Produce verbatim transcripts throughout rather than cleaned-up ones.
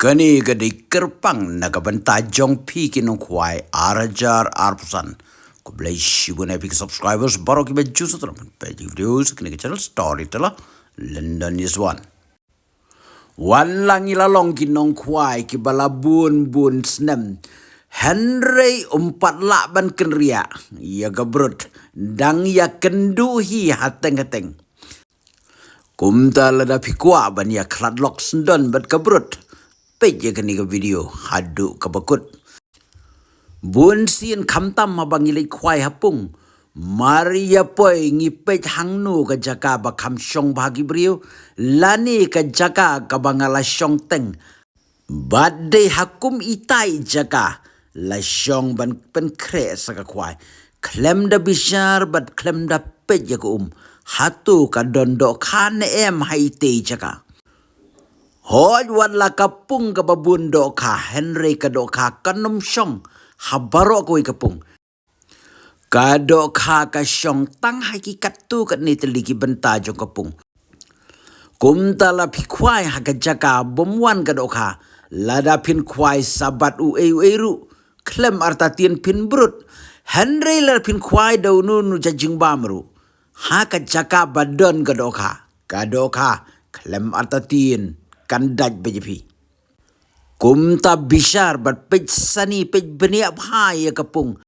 Kane ka dei kyrpang na ka bynta jong phi ki nongkhwai ar hajar arphew san. Khublei shibun ïa phi ki subscribers baroh kiba ju sngewthuh ban peit ki video sa kane ka channel Storyteller London is one. Wan la ngi la long ki nongkhwai kiba la bun bun snem, hynrei ym pat lah ban kynriah ïa ka brut, dang ïakynduh hi hateng hateng. Kumta lada phi kwah ban ïakhlad lok syndon bad ka brut, peit ïa kane ka video haduh kaba kut. Bun sien khamtam haba ngi leit khwai ha pung, mar ïa poi ngi peit hangno ka jaka ba kham shong bha ki briew, lane ka jaka kaba nga la shong teng. Bad dei ha kum itai jaka la shong ban pynkhreh sa ka khwai, khlem da bishar bad khlem da peit ïa ka um, hato ka don dohkha ne em ha itei jaka. Hooid, wat la ka pung kaba bun dohkha, hynrei ka dohkha kan ym shong ha baroh kawei ka pung. Ka dohkha ka shong tang ha ki katto katne tylli ki bynta jong ka pung. Kumta la phi khwai ha ka jaka bym wan ka dohkha, lada phin khwai sa bad uei uei ruh, khlem artatien phin brut. Hynrei lada phin khwai da uno uno ja jingbam ruh ha ka jaka ba don ka dohkha, ka dohkha khlem artatien kan dait beit ïa phi. Kumta bishar bad peit sani, peit bniah bha ïa ka pung,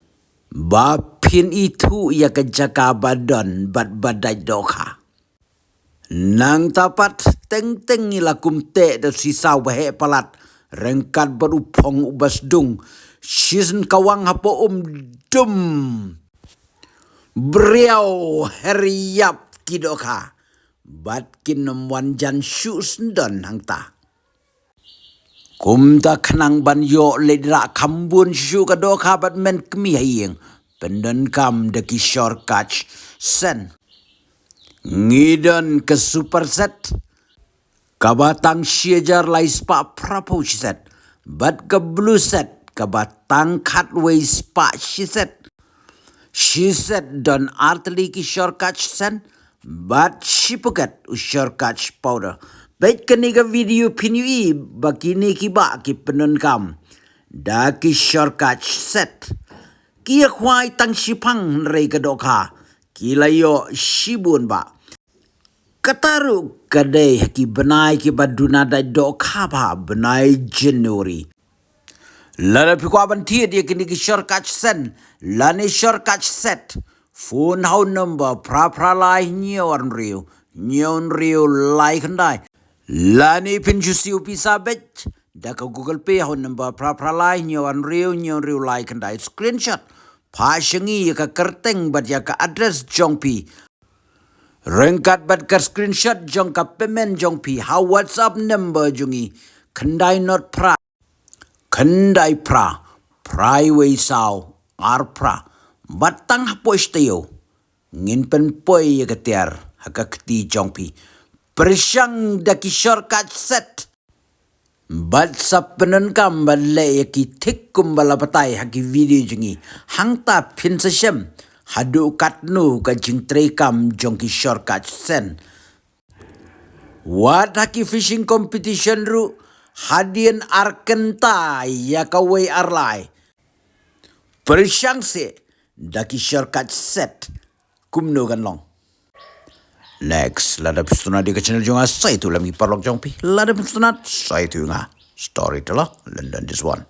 ba phin ithuh ïa ka jaka ba don bad ba dait dohkha. Nangta pat teng teng ngi la kumteh da u sisa uba heh palat, ryngkat bad u phong uba sdung. Shisien ka wang hapoh um, dum! Briaw, her ïap ki dohkha, bad kin ym wan jan shuh syndon hangta. Kumta khnang ban ïoh leit rah kham bun shuh ka dohkha bad men kmie ha ïing, pyndonkam da ki shortcut sen. Ngi don ka super set, kaba tang shi hajar lai spah phraphew shi set, bad ka blue set, kaba tang khatwei spah shi set. Shi set don artylli ki shortcut sen, bad shi paket u shortcut powder. Peit kane ka video phin ïohi ba kine ki bah ki pyndonkam da ki shortcut set. Ki ïa khwai tang shiphang, hynrei ka dohkha ki la ïoh shibun bah. Kata ruh ka dei ha ki bnai kiba duna dait dohkha bha, bnai January. Lada phi kwah ban thied ïa kine ki shortcut sen lane shortcut set, phone ha u number phra phra lai hynñiew ar hynriew hynñiew hynriew lai khyndai. Lane phin ju siew pisa beit da ka Google Pay ha u number phra phra lai hynñiew ar hynriew hynñiew hynriew lai khyndai. Screenshot, phah sha ngi ïa ka kyrteng bad ïa ka address jong phi, ryngkat bad ka screenshot jong ka payment jong phi ha WhatsApp number jong ngi, khyndai not phra khyndai phra phra wei saw ar phra. Bad tang hapoh shi taïew ngin pynpoi ïa ka tiar ha ka kti jong phi. Pyrshang da ki shortcut set. Bad sa pyndonkam bad leh ïa ki thik kumba la batai ha ki video jong ngi. Hangta phin sa shem haduh katno ka jingtreikam jong ki shortcut sen. Wat ha ki fishing competition ruh, hadien ar kynta ïa kawei ar lai. Pyrshang seh da ki shortcut set kumno kan long. Next, lada phi sngewtynnat ïa ka channel jong nga, sa ïathuh lem ïa ki paralok jong phi. Lada phi sngewtynnat, sa ïathuh ïa nga. Storyteller London is one.